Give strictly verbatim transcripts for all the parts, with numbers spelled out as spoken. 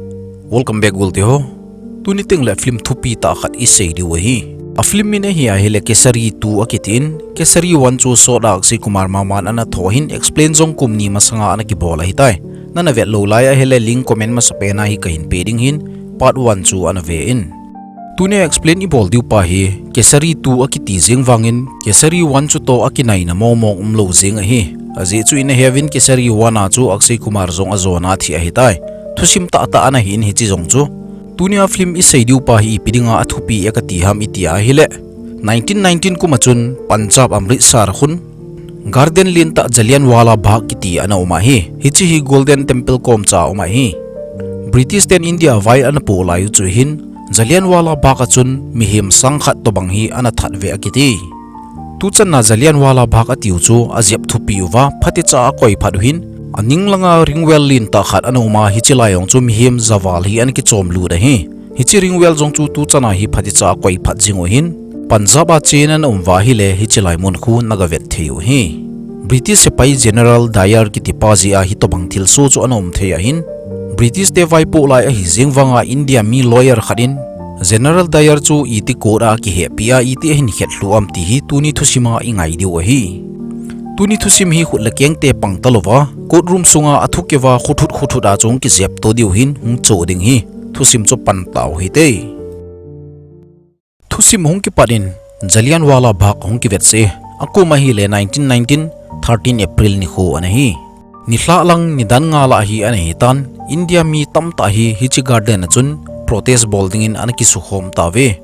Welcome back, gulte ho. Tuni tengle film thupi tah khat isei diu ahi. A film min ahi ahile Kesari two akitin, Kesari one chu sot a Akshay Kumar maman ana tho ahin, explain jong kum ni masanga ana kibol ahitai. Nana vet lou lai ahile link comment masapen a hi kahin pe ding ahin, part one chu ana ve in. Tunia explain ibol diu pa hi Kesari two akiti jeng vangin Kesari one chu toh akinaina mongmong umlou jeng ahi. Ajeh chu ina heuvin Kesari one a chu Akshay Kumar jong ajona athi ahitai. Thusim tahtah ana hin hiche jong chu. Tunia film isei diu pa hi ipi dinga athupi e kati ham iti ahile, nineteen nineteen kum a chun Punjab Amritsar khun garden lentah Jallianwala Bagh kiti ana um ahi. Hiche hi Golden Temple komcha a um ahi. British ten India vai ana poh lai u chu hin Jallianwala Bagh a chun mihem sang khat tobang hi ana that ve akiti. Tuchan a Jallianwala Bagh atiu chu ajep thupi uva, phatecha a akoi phat u hin, aning langa ringwel lentah khat ana um a, hiche lai jong chu mihem javal hi ana kichom lut ahi. Hiche ringwel jong chu tuchan a hi phatecha a akoi phat jing u hin, Punjab a chen ana um uva ahile hiche lai mun khu naga vet thei u ahi. British sepai General Dyer kiti pa jeh a hitobang thilsoh chu ana um thei ahin, British te vaipoh lai ahi jeng vanga India mi lawyer khat in General Dyer chu iti court a kihehpi a iti ahin khetlhu am ti hi tuni thusim a ingai diu ahi. Tuni thusim hi khut le keng te pang talouva, courtroom sunga athukeuva khuthut khuthut a chu hung kijep to diu hin hung cho ding ahi. Thusim chu pan tau hite. Thusim hung kipat in Jallianwala Bagh hung kivet se. Akum ahile nineteen nineteen, thirteen April nikho ana hi. Nilhah lang nidan nga lah hi ana hitan, India mi tamtah hi hiche garden a chun protest bol dingin ana kisukhom tauve.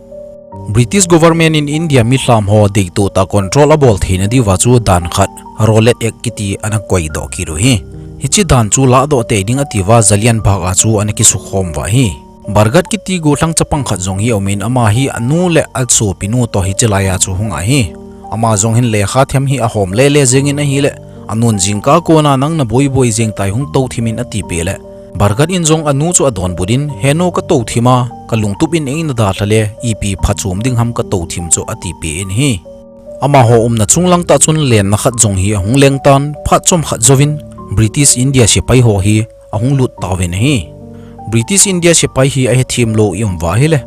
British government in India mi lham ho deitoh tah control abol theina diuva chu dan khat Rowlatt Act kiti ana koidoh kit u ahi. Hiche dan chu lahdoh tei ding atiuva Jallian Bagh a chu ana kisukhom uva ahi. Bargat kiti gollhang chapang khat jong hi aumin, ama hi anu le asopinu toh hiche lai a chu hung ahi. Ama jong hin lekha them hi ahom lele jengin ahile, anun jingkah a kona nang naboi boi jeng tai, hung tou thim in atipeh le, Bargat in jong anu chu adonbut in, henu, ka tou thim a, kalungtup in eina dalha le ipi phachom ding ham, ka tou thim chu atipeh in ahi. Amaho umna chunglang tah chun lenna khat jong hi ahung leng tan, phat chomkhat jouvin British India sepai ho hi ahung lut tauvin ahi. British India sepai hi ahethem lou ium uva ahile,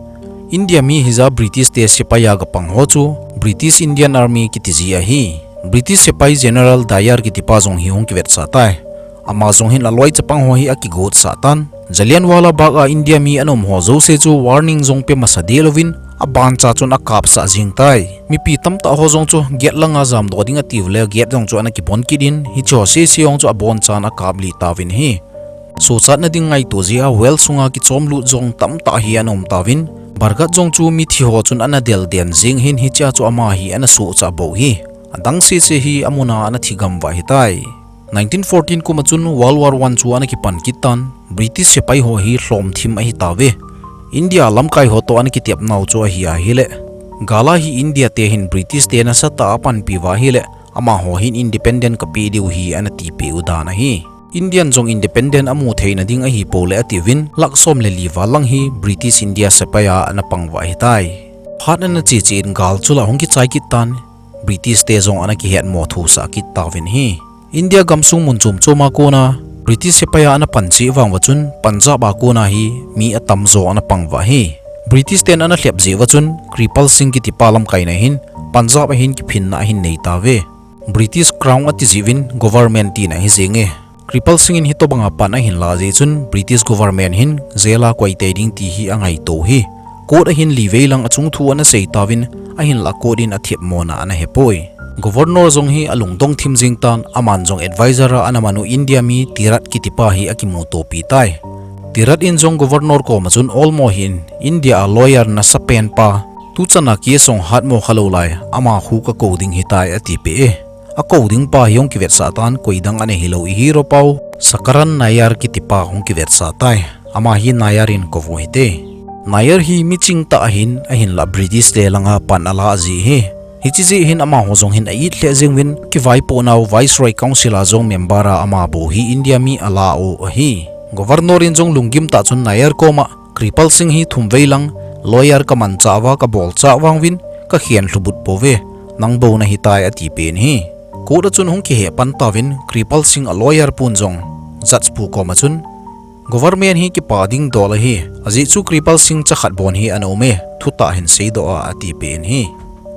India mi hija British te sepai a gapang ho chu British Indian Army kiti ji ahi. British sepai General Dyer kiti pa jong hi hung kivetsah tai. Ama jong hin aloi chapang ho hi akigotsah tan. Jallianwala Bagh a India mi ana um ho jouse chu warning jong pe masa delouvin, abancha chun akapsah jing tai. Mipi tamtah ho jong chu gate langa jamdoh ding atiu le gate jong chu ana kibon kit in, hiche ho sese jong chu abonchan akaplih tauvin ahi. Sochatna ding ngaito jeh a well sunga kichomlut jong tamtah hi ana um tauvin, Bargat jong chu mithi ho chun ana delden jing hin, hichea chu ama hi ana sohcha bou hi. Adang sese hi amun a ana thigam uva ahitai. Nineteen fourteen kum a chun World War One chu ana kipan kit tan, British sepai ho hi lhomthim ahitauve. India lamkai ho toh ana kitepnau chu ahi ahile, gal a hi India te hin British te nasatah a apanpi uva ahile, amaho hin independent kapeh diu ahi ana tipeh u dan ahi. Indian jong independent amu theina ding ahipou le atiuvin, lakh som le li val lang hi British India sepai a ana pang uva ahitai. Phat ana cheche in gal chu la hung kichai kit tan, British te jong ana kihetmo thusah kit tauvin ahi. India gamsung mun chom chom a kona British sepai a ana pan cheh vang uva chun Punjab a kona hi mi atamjo ana pang uva ahi. British ten ana lhep jeh uva chun Kirpal Singh kitipa lamkaina hin Punjab a hin kiphinna ahin nei tauve. British Crown ati jeh uvin government tina ahi jenge. Kirpal Singh in hitobanga pan ahin lah jeh chun British government hin jail a koi tei ding ti hi angaito u ahi. Court a hin livei lang achung thu ana sei tauvin, ahinlah court in athemmona ana hepoi. Governor jong hi alungdong thim jing tan, aman jong advisor a ana man u India mi Tirat kitipa hi akimutopi tai. Tirat in jong governor koma chun olmo hin India a lawyer nasapen pa, tuchan a case jong hatmo khalou lai, ama khu kakou ding ahitai atipeh e. Akou ding pa hi hung kivetsah tan, koidang ana hilou, ihi ropau Sakaran Nair kitipa hung kivetsah tai. Ama hi Nair in kou u hite. Nair hi miching tah ahin, ahinlah British le langa pan alah ji ahi. Hiche jeh hin amaho jong hin a-it lheh jeng uvin, kivaipohnau Viceroy Council a jong member a ama bou hi India mi alah u ahi. Governor in jong lunggim tah chun Nair koma, Kirpal Singh hi thumvei lang lawyer kamanchah uva kabolchah vang uvin, kakhen lhubut pouve, nang bou nahitai atipeh in ahi. Court a chun hung kihehpan tauvin, Kirpal Singh a lawyer pun jong judge pu koma chun, Government hi kipah ding dol ahi, ajeh chu Kripal Singh chakhat bon hi ana um e, thutah hin seidoh a, atipeh in ahi.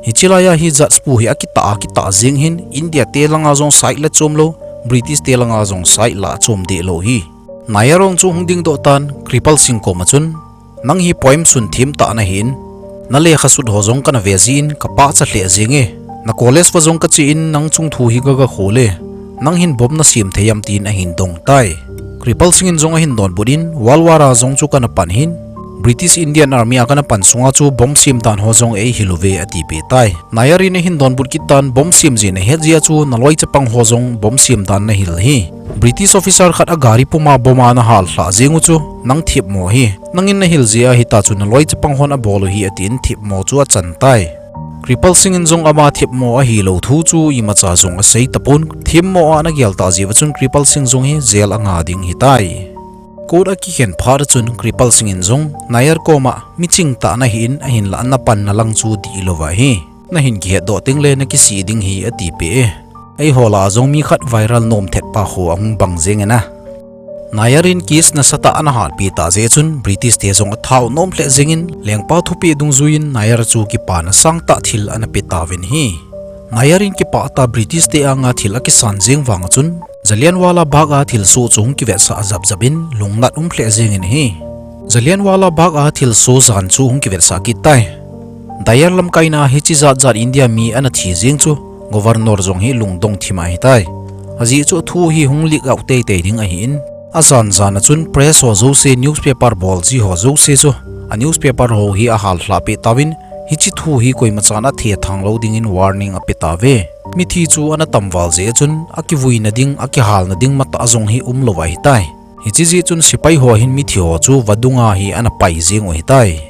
Hiche laiya hi judge pu hi akitah a kitah jeng hin, India te langa jong side la chom lou, British te langa jong side la chom deh lou ahi. Nair jong chu hung dingdoh tan, Kripal Singh koma chun, nang hi poem sun themtah nahin, na lekha sut ho jong kana ve jin, kapachat lheh jenge. Na college va jong kachen, nang chungthu hi kaga khol e. Nang hin bomb nasem thei am, tin ahin dong tai. Kripal Singh in jong ahin donbut in, World War a jong chu kana pan hin, British Indian Army a kana pan sunga chu bomb sem dan ho jong eihil uve, atipeh tai. Nair in ahin donbut kit tan, bomb sem jeh nahet jeh a chu naloi chapang ho jong bomb sem dan nahil ahi. British officer khat agari puma bomb a nahal lhah jeng u chu nang themmo ahi. Nangin nahil jeh a hita chu naloi chapang hon abol u ahi, atin themmo chu achan tai. Kripal Singh in jong ama themmo ahilou thu chu imacha jong asei tapon, themmo a ana gel tah jeh uva chun Kripal Singh jong hi jail anga ding ahitai. Court akikhen phat a chun Kripal Singh in jong Nair koma, miching tah nahin, ahinlah napanna lang chu dihlou ahi. Nahin kihetdoh tengle nakisih ding ahi, atipeh e. Eiho lah a jong mi khat viral nom thet pa khu ahung bang jeng e na. Nair in case nasatah ana hatpeh tah jeh chun British te jong athau nom lheh jengin, lengpa thupeh dungjuiyin Nair chu kipana sangtah thil ana pe tauvin ahi. Nair in kipah tah a British te anga thil akisan jeng vang a chun, Jallianwala Bagh a thilsoh chu hung kivetsah japjap in lungnat um lheh jengin ahi. Jallianwala Bagh a thilsoh jan chu hung kivetsah kit tai. Dyer lamkaina hiche jatjat India mi ana thi jeng chu Governor jong hi lungdong thim ahitai. Ajeh chu athu hi hung leak out teitei ding ahin, ajan jan a chun press ho jouse, newspaper bol ji ho jouse chu a newspaper ho hi ahal lhah peh tauvin, hiche thu hi koimachan athethang lou dingin warning ape tauve. Mithi chu ana tamval jeh a chun akivuina ding, akihalna ding matah jong hi umlou ahitai. Hiche jeh chun sepai ho hin mithi ho chu vadunga hi ana pai jeng u ahitai.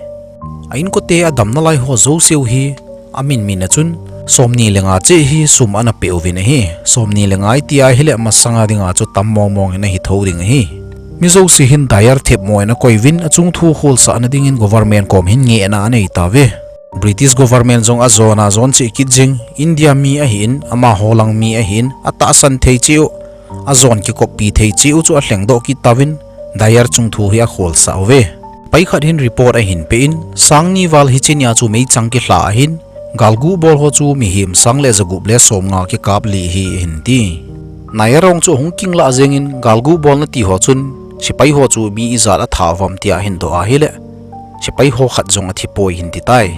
A inkote adamna lai ho jouseu hi amin min a chun somni le nga cheh hi sum ana peh uvin ahi. Somni le nga iti ahile masanga dinga chu tam mongmong in ahi thou ding ahi. Mi jouse hin Dyer themmo in akoi uvin achung thu kholsahna dingin government kom hin ngehna anei tauve. British government jong ajon ajon cheh kit jeng, India mi ahin, amaho lang mi ahin, atahsan thei cheh u, ajon kikoppi thei cheh u chu alhengdoh kit tauvin, Dyer chungthu hi akholsah uve. Pai khat hin report ahin pe in, sangni val hiche nia chu meichang kilha ahin, galgu bol ho chu mihem sang le jagup le somnga kikap lih ahi ahin ti. Nair jong chu ahung kinglah jengin, galgu bolna ti ho chun sepai ho chu mi ijat atha uvam tia ahin doh ahile, sepai ho khat jong athipoi ahin ti tai.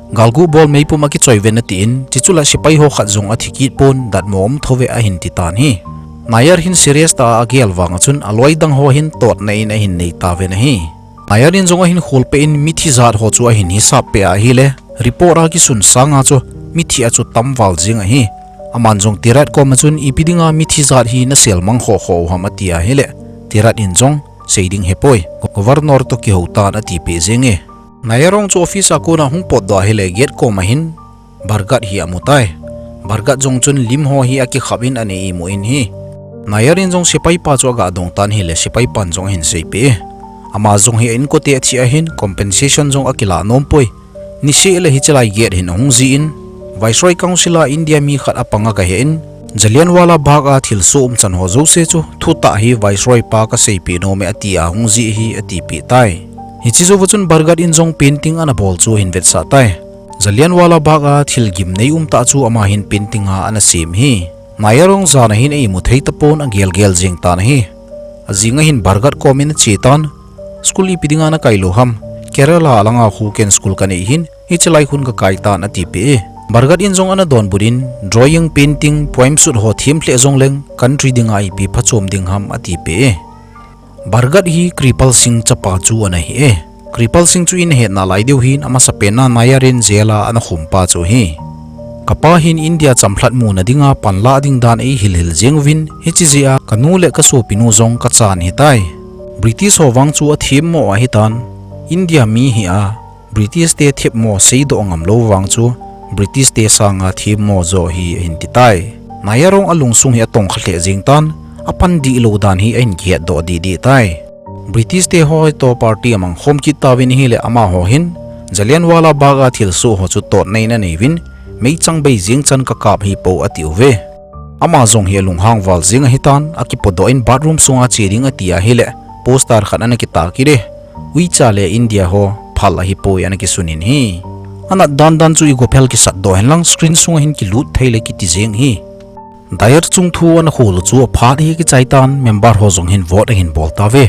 Galgu bol meipum akichoi uve atin, chuchu la sepai ho khat jong athi kit pon, datmo um thou ve ahin ti tan ahi. Nair hin serious tah a agel vang a chun aloi dang ho hin totna in ahin nei tauve ahi. Nair in jong ahin kholpeh in mithi jat ho chu ahin hisap peh ahile, report a kisun sanga chu mithi a chu tamval jeng ahi. Aman jong Tirat kom a chun ipi dinga mithi jat hi nasel mang khohkhoh u ham ati ahile, Tirat in jong sei ding ahipoi, Governor toh kihou tan atipeh jenge. Nair jong chu office a kona hung potdoh ahile gate kom a hin Bargat hi amu tai. Bargat jong chun lim ho hi akikhap in ana imu in ahi. Nair in jong sepai pa chu aga dong tan ahile sepai pan jong ahin seipeh e. Ama jong hi a inkote athi ahin compensation jong akilah nompoi. Niseh le hiche lai gate hin ahung jih in, Viceroy Council a India mi khat apang aga he in, Jallianwala Bagh a thilsoh umchan ho jouse chu thutah hi Viceroy pa kaseipeh nome ati ahung jih ahi atipeh tai. Hiche jouva chun Bargat in jong painting ana bol chu ahin vetsah tai. Jallianwala Bagh a thil gimnei umtah chu ama hin painting a ana sem ahi. Nair jong jan a hin eimu thei tapon agelgel jeng tan ahi. Ajing a hin Bargat kom in ache tan, school ipi dinga nakai lou ham, Kerala langa khu ken school kanei hin, hiche lai khun kakai tan atipeh e. Bargat in jong ana donbut in, drawing, painting, poem sut ho them lheh jongleng, country dinga ipi phachom ding ham atipeh e. Bargat hi Kripal Singh chapa chu ana hi e. Kripal Singh chu ihetna lai diu hin amasapen a Nair in jail a ana khum pa chu ahi. Kapa hin India chamlhat muna dinga panlah ding dan eihil hil jeng uvin, hiche jeh a kanu le kasopinu jong kachan ahitai. British ho vang chu athemmo ahitan, India mi hi a, British te themmo seidoh ngamlou vang chu, British te sanga themmo jo ahi ahin ti tai. Nair jong alungsung hi atongkha lheh jeng tan, apan dihlou dan hi ahin kihetdoh didi tai. British te ho hi toh party amang khom kit tauvin ahile amaho hin, Jallianwala Bagh a thilsoh ho chu totna in anei uvin, meichang bei jeng chan kakap ahipoi ati uve. Ama jong hi alunghang val jeng ahitan, akipodoh in bathroom sunga che ding ati ahile, poster khat ana kitah kit e. Uicha le India ho phal ahipoi ana kisun in ahi. Anat dan dan chu igo phel kisat doh hen lang screen sunga hin kilut thei le kiti jeng ahi. Dyer chungthu ana khol u chu aphat hi kichai tan member ho jong hin vote ahin bol tauve.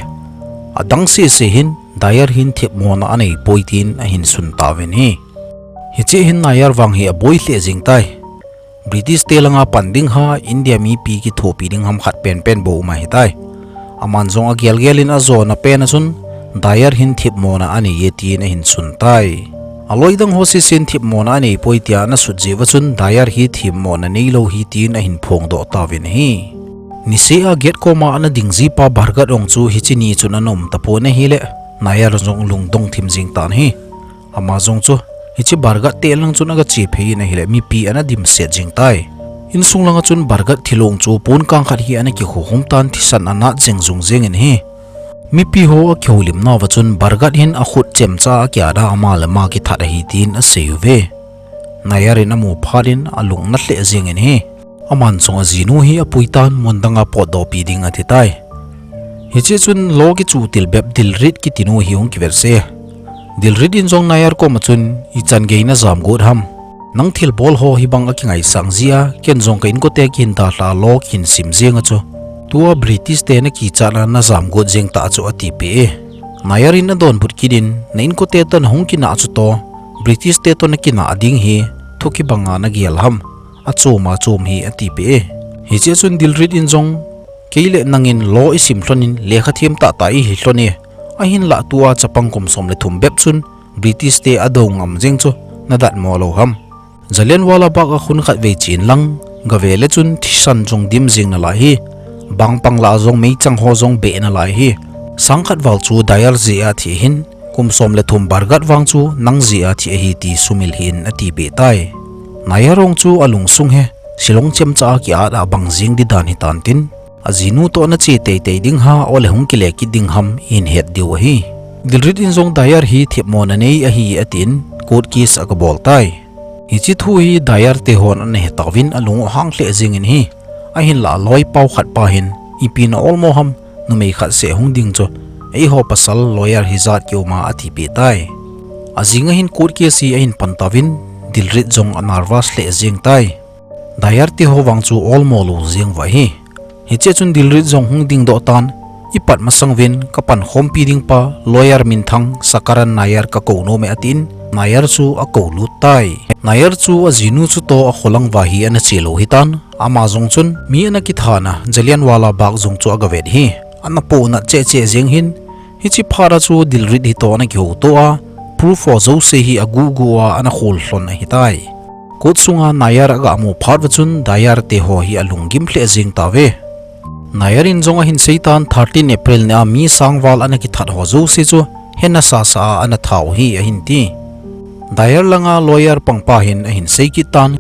Adang sese hin Dyer hin thipmona anei poi tin ahin sun tauvin ahi. Hiche hin Nair vang hi aboi lheh jeng tai. British te langa pan ding ham, India mipi kithopi ding ham khat penpen bou um ahitai. Aman jong agel gel in ajona pen a chun Dyer hin thipmona anei e tin ahin sun tai. Aloi dang ho sesen thipmona anei poi tia ana sut jeh uva chun Dyer hi thipmona neilou ahi tin ahin phongdoh tauvin ahi. Niseh a gate koma ana ding jipa Bhargat jong chu hiche ni chun ana um tapon ahile, Nair jong lungdong thim jeng tan ahi. Ama jong chu hiche Bhargat te lang chun aga che phei in ahile mipi ana dimset jeng tai. Insung langa chun Bhargat thilong chu pon kang khat hi ana kikhukhum tan, thisan anat jeng jung jeng in ahi. Mipi ho akihoulimna uva chun Bhargat hin akhut chemcha a akiat a ama le ama kithat ahi tin asei uve. Nair in amu phat in alung ana lheh jeng in ahi. Aman jong ajinu hi apui tan, mun danga potdoh pi ding ati tai. Hiche chun law kichu til bep Dilrit kiti nu hi hung kivet se. Dilrit in jong Nair koma chun, ichan gei najam got ham. Nang thilbol ho hibang akingaisang jeh a, ken jong ka inkote kihin dalha law kihin sim jeng a chu. Tua British te nakichat a najam got jeng tah chu ati peh e. Nair in adonbut kit in, na inkote toh nahung kinah chu toh, British te toh nakinah ding hi, thu kibanga nagel ham. Achom achom hi ati peh e. Hiche chun Dilrit in jong, kei le nangin law isim lhon in lekha them tahtah ihi lhon e. Ahinlah tua chapang kum som le thum bep chun British te adou ngam jeng chu nadatmo lou ham. Jallianwala Bagh a khun khatvei chen lang gave le chun thisan jong dim jeng nalai ahi. Bangpang lah a jong meichang ho jong beh nalai ahi. Sangkhat val chu Dyer jeh a thi ahin, kum som le thum Bhargat vang chu nang jeh a thi ahi ti sumil hih in ati peh tai. Nair jong chu alungsung he, Shillong chemcha a kiat a bang jeng ding dan hitan tin, ajinu toh nache teitei ding ham, ole hung kile kit ding ham, ihin het diu ahi. Dilrit in jong Dyer hi thipmona nei ahi atin, court case aga bol tai. Hiche thu hi Dyer te hon ana he tauvin alung u hang lheh jeng in ahi. Ahinlah loi pao khat pa hin, ipi na olmo ham, numei khat seh hung ding chu, eiho pasal lawyer hijat kium a ati peh tai. Ajing a hin court case hi ahin pan tauvin, Dilrit jong a nervous lheh jeng tai. Dyer te ho vang chu olmo lou jeng uva ahi. Hiche chun Dilrit jong hung dingdoh tan, ipat masang uvin kapan khompi ding pa lawyer minthang Sakaran Nair kakou nom e atin, Nair chu akou lut tai. Nair chu ajinu chu toh akholang uva hi ana che lou hitan, ama jong chun mi ana kithana Jallianwala Bagh jong chu aga vet ahi. Ana pohnat cheh cheh jeng hin, hiche phat a chu Dilrit hi toh ana kihouto a, proof ho jouse hi aguh guh a ana khol lhon ahitai. Court sunga Nair aga mu phat uva chun Dyer te ho hi alunggim lheh jeng tauve. Nair in jong ahin sei tan, thirteen April ni a mi sang val ana kithat ho jouse chu he nasa sa a ana that u ahi ahin ti. Dyer langa lawyer pangpa hin ahin sei kit tan,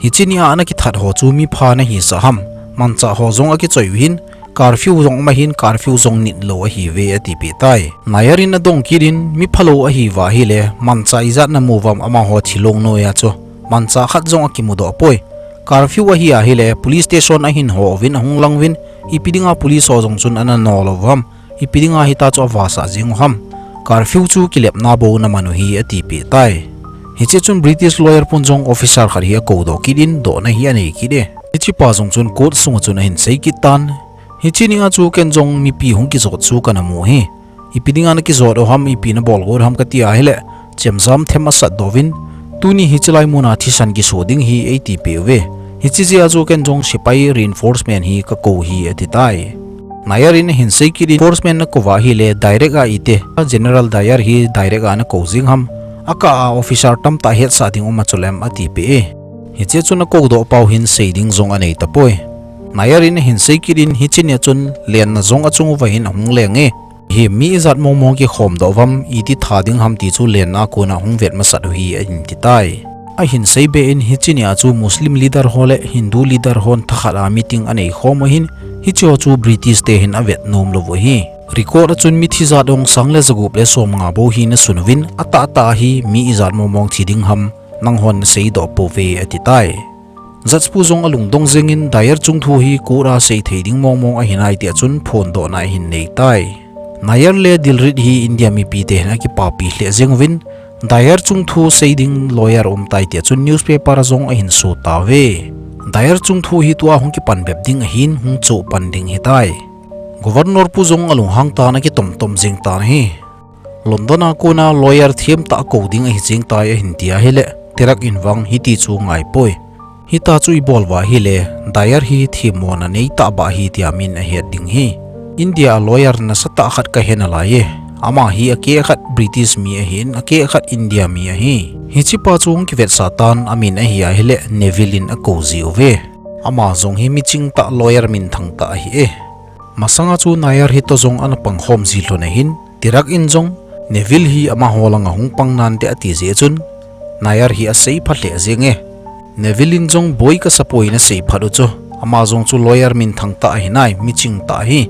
hiche ni a ana kithat ho chu mi pha ana hisah ham, manchah ho jong akichoi u ahin, curfew jong um ahin, curfew jong nit lou ahiuve ati peh tai. Nair in adong kit in, mi phalou ahi uva ahile, manchah ijat namu uvam amaho thilong noiya chu, manchah khat jong akimudoh poi. Curfew ahi ahile, police station ahin ho uvin ahung lang uvin, ipi dinga police ho jong chun ana nol u ham, ipi dinga hitia chu avasah jeng u ham. Curfew chu kilepna bou naman u ahi ati peh tai. Hiche chun British lawyer pun jong officer khat hi akoudoh kit in, dohna hi anei kit e. Hiche pa jong chun court sunga chun ahin sei kit tan, hiche ni a chu ken jong mipi hung kijot chu kana mu ahi. Ipi dinga nakijot u ham, ipi nabol got u ham kati ahile, chemjam them asat doh uvin, tuni hiche lai muna thisan kiso ding hi eiti peh uve. Hiche jeh a chu ken jong sepai reinforcement hi kakou u ahi ati tai. Nair in ahin sei kit in, reinforcement nakou uva ahile direct a iti, General Dyer hi direct a nakou jeng ham, akah a officer tamtah hetsah ding um a chuleh ati peh e. Hiche chun akoudoh pau hin sei ding jong anei tapoi. Nair in ahin sei kit in, hiche ni a chun lenna jong achung uva hin ahung leng e. Hi mi ijat mong mong kikhomdoh uvam, iti that ding ham ti chu lenna a kona hung vet masat u ahi ahin ti tai. Ahin sei be in, hiche ni a chu Muslim leader ho le Hindu leader hon thakhat a meeting anei khom u ahin, hiche ho chu British te hin avet nom lou u ahi. Record a chun mithi jat jong sang le jagup le somnga bou hi nasun uvin, atahtah hi mi ijat mong mong thi ding ham, nanghon naseidoh pouve ati tai. Judge pu jong alungdong jeng in, Dyer chungthu hi court a seithei ding mong mong ahi nai tia chun phondohna ahin nei tai. Nair le Dilrit hi India mipite hin akipapi lheh jeng uvin, Dayar chungthu seiding lawyer umtai tia chun newspaper a jong ahin so tauve. Dayar chungthu hi tua hung kipan bep ding ahin hung choh pan ding hitai. Governor pu jong alunghang tan akitom tom jeng tan ahi. London a kona lawyer themtah kou ding ahi jeng tai ahin tia ahile, Tirak in vang hiti chu ngaipoi. Hita chu ibol uva ahile, Dayar hi themmona neitah bah ahi tia min ahet ding ahi. India a lawyer nasatah khat kahe nalai e. Ama hi akeh khat British mi ahin, akeh khat India mi ahi. Hichepa chu hung kivetsah tan amin ahi ahile, Neville in akou jiuve. Ama jong hi miching tah lawyer minthang tah ahi e. Masanga chu Nair hi toh jong ana pangkhom ji lhon ahin, Tirak in jong, Neville hi amaho langa hung pang nante ati jeh chun, Nair hi asei phat lheh jenge. Neville in jong boi kasapoi nasei phat u chu, ama jong chu lawyer minthang tah ahi nai, miching tah ahi.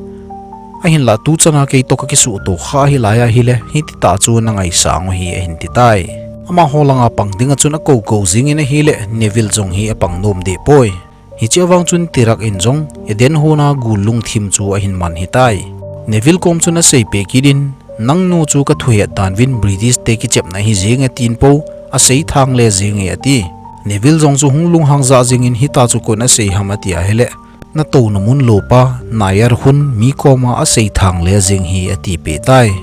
Ahinlah tuchana kei toh kakisuhto kha hilai ahile, hititah chu nangaisang u ahi ahin titai. Amaho langa pang dinga chun akou kou jingin ahile, Neville jong hi apang nom deh poi. Hichea vang chun Tirak in jong Eden hona gul lungthim chu ahin man hitai. Neville kom chun aseipeh kit in, nangnu chu kathuhet dan uvin British te kichepna ahi jenge tin pou, asei thang le jenge ati. Neville jong chu hung lunghang jah jengin hita chu koin asei ham ati ahile, natouna mun lopa, Nair hun mi koma asei thang le jeng hi atipeh tai.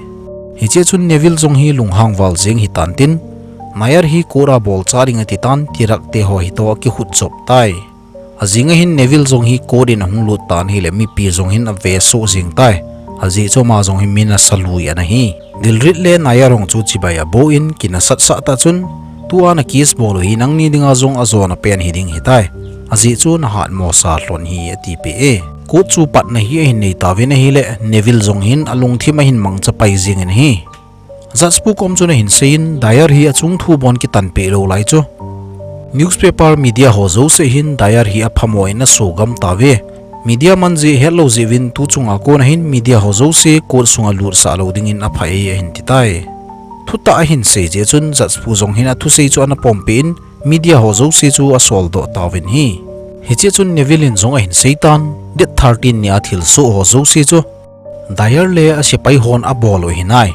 Hichea chun Neville jong hi lunghang val jeng hitan tin, Nair hi court a bolcha ding atitan Tirak te ho hitoh akikhut chop tai. Ajing ahin Neville jong hi court in ahung lut tan ahile mipi jong hin avesoh jeng tai. Ajeh chu ama jong hi mi nasa lui ana hi. Dilrit le Nair hung chu chibai aboh in kinasatsah tah chun, tua na case bol u hi nangni dinga jong ajona pen hiding hitai. Ajeh chu nahatmo sa lhon hi atipeh e. Court chu patna hi ahin nei tauvin ahile Neville jong hin alungthim ahin mangcha pai jengin ahi. Judge pu kom chun ahin seiyin, Dayar hi achungthu bon kitanpeh lou lai chu, newspaper media ho jouse hin Dayar hi aphamo in asogam tauve. Media man jeh hetlou jeh uvin tuchunga kona hin media ho jouse court sunga lutsah lou dingin apha e ahin titai. Thutah ahin sei jeh chun judge pu jong hin athusei chu ana pompeh in media ho jouse chu asoldoh tauvin ahi. Hichea chun Neville in jong ahin seitan, date thirteen nia thilsoh ho jouse chu Dayar le asepai hon abol u ahi nai.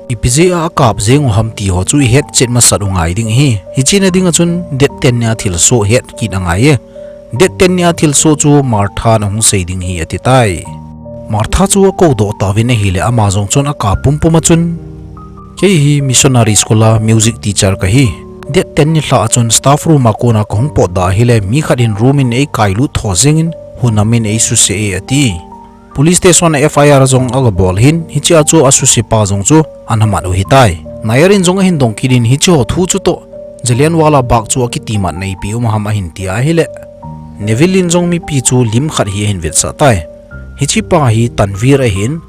Ipi jeh a akap jeng u ham ti ho chu ihetchet masat u ngai ding ahi. Hichena dinga chun date ten nia thilsoh het kit angai e. Date ten nia thilsoh chu Martha in ahung sei ding ahi atitai. Martha chu akoudoh tauvin ahile ama jong chun akap pumpum a chun, kei hi missionary school a music teacher kahi. Date ten nilhah a chun staff room a kona kahung potdoh ahile mi khat in room in eikailut tho jengin, hunam in eisuse e ati. Police station a F I R jong agabol hin, hichea chu asusepa jong chu ana mat u ahitai. Nair in jong ahin dong kit in hicheho thu chutoh Jallianwala Bagh chu akitimatna ipi um ham ahin tia ahile, Neville in jong mipi chu lim khat hi ahin vetsah tai. Hichepa hi Tanveer ahin,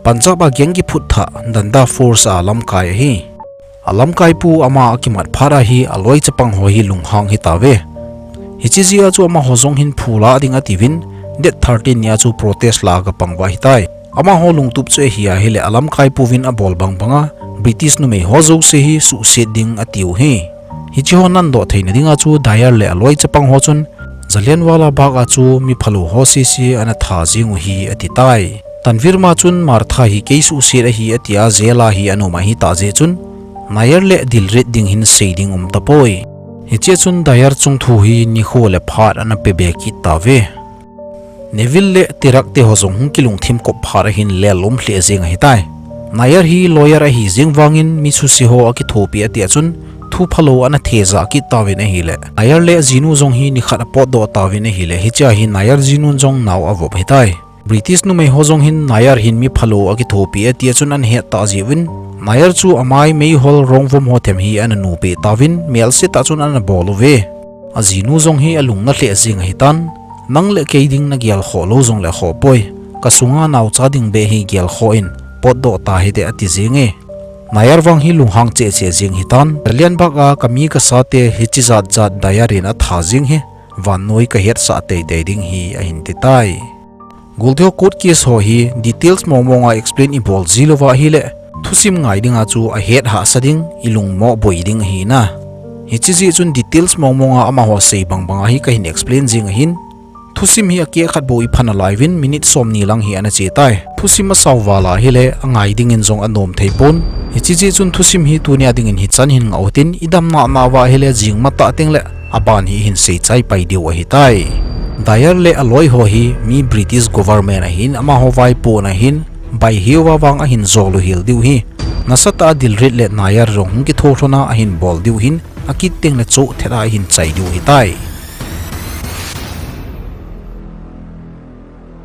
Punjab a gang kiphut thah Danda Force a lamkai ahi. Alamkaipu ama akimat phat a hi aloi chapang ho hi lunghang hitauve. Hiche jeh a chu amaho jong hin phu la ding atiuvin, date thirteen nia chu protest la agapang uva ahitai. Amaho lungtup chu ahi ahile alamkaipuvin abol bang banga British numei ho jouse hi suhset ding atiu ahi. Hicheho nandoh theina dinga chu Dayar le aloi chapang ho chun Jallianwala Bagh a chu miphalou ho sese ana tha jeng u ahi atitai. Tanveer ma chun Martha hi kei suhset ahi atia jail a hi ana um ahitah jeh chun Nair le Dilrit ding hin sei ding um tapoi. Hichea chun Dayar chungthu hi nikho le phat ana pebe kit tauve. Neville le Tirak teho jong hung kilungthim kop phat a hin lel um lheh jeng ahitai. Nair hi lawyer ahi jeng vangin mi suse ho akithopi atia chun thu phalou ana thejah kit tauvin ahile, Nair le ajinu jong hi nikhat apotdoh tauvin ahile, hichea hi Nair jinun jong nao avop ahitai. British numei ho jong hin Nair hin mi phalou akithopi atia chun ana het tah jeh uvin, Nair chu amai meihol rongvom ho them hi ana nupeh tauvin, melsetah chun ana bol uve. Ajinu jong hi alung nalheh jeng ahitan, nang le kei ding nagelkhoh lou jongle khohpoi, kasunga naocha ding beh hi gelkhoh in, potdoh tahite ati jenge. Nair vang hi lunghang cheh cheh jeng ahitan, Jallianwala Bagh a kami kasate hiche jat jat Dayar in atha jeng hi, vannoi kahetsah teitei ding ahi ahin titai. Golteho court case ho hi details mong monga explain ibol ji louva ahile, thusim ngai dinga chu ahet hahsa ding, ilungmo boi ding ahina. Hiche jeh chun details mong monga amaho sei bang banga hi kahin explain jeng ahin, Thusim hi akeh khat bou ipha nalaiyuvin minute somni lang hi ana che tai. Thusim asao val a hile angai dingin jong anom thei pon. Hiche jeh chun thusim hi tunia dingin hichan hin ngah utin, idamna nauva hile jing matah tengle aban hi ihin seichai pai diu ahitai. Dyer le aloi ho hi mi British government ahin, amaho vaipo ana hin, bai hiuva vang ahin jol u hel diu ahi. Nasatah a Dilrit le Nair jong hung kitho lhona ahin bol diu ahin, akit tengle choh thet a ahin chai diu ahitai.